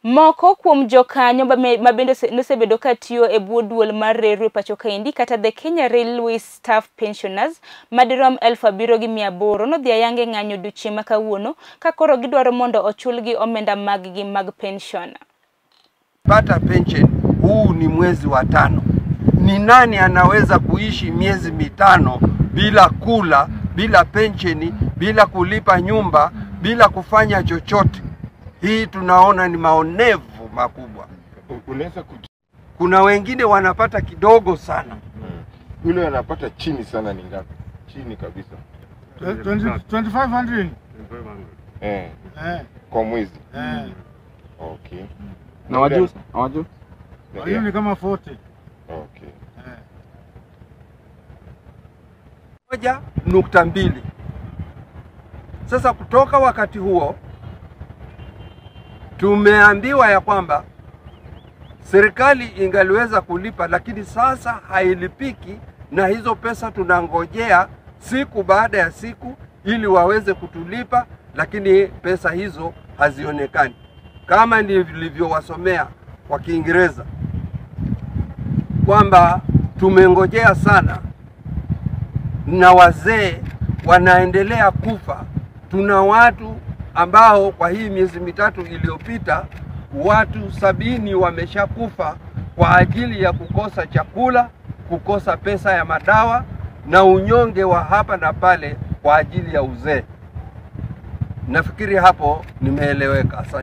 Moko kuom jokanyo mabende nosebedo katiyo e bwo duol mar reru e pacho kaendi kata the Kenya Railway Staff Pensioners madirom 7,800 nodhi ayanga e ng'anyo odiochieng' ma kawuono ka koro gidwaro mondo ochulgi omenda mag-gi mag pension. Pata pension huu ni mwezi wa 5. Ni nani anaweza kuishi miezi 5 bila kula, bila pensheni, bila kulipa nyumba, bila kufanya chochote? Hii tunaona ni maonevu makubwa. Kuna wengine wanapata kidogo sana. Yule anapata chini sana ni ngapi? Chini kabisa. 2500. Kwa mwezi. Okay. Na wajuu? Wajuu? Hiyo ni kama 40. Okay. 1.2. Sasa kutoka wakati huo tumeambiwa ya kwamba serikali ingaliweza kulipa, lakini sasa hailipiki, na hizo pesa tunangojea siku baada ya siku ili waweze kutulipa, lakini pesa hizo hazionekani. Kama nilivyowasomea kwa Kiingereza kwamba tumengojea sana na wazee wanaendelea kufa. Tuna watu ambao kwa hii miezi 3 iliyopita watu 70 wameshakufa kwa ajili ya kukosa chakula, kukosa pesa ya madawa na unyonge wa hapa na pale kwa ajili ya uzee. Nafikiri hapo nimeeleweka.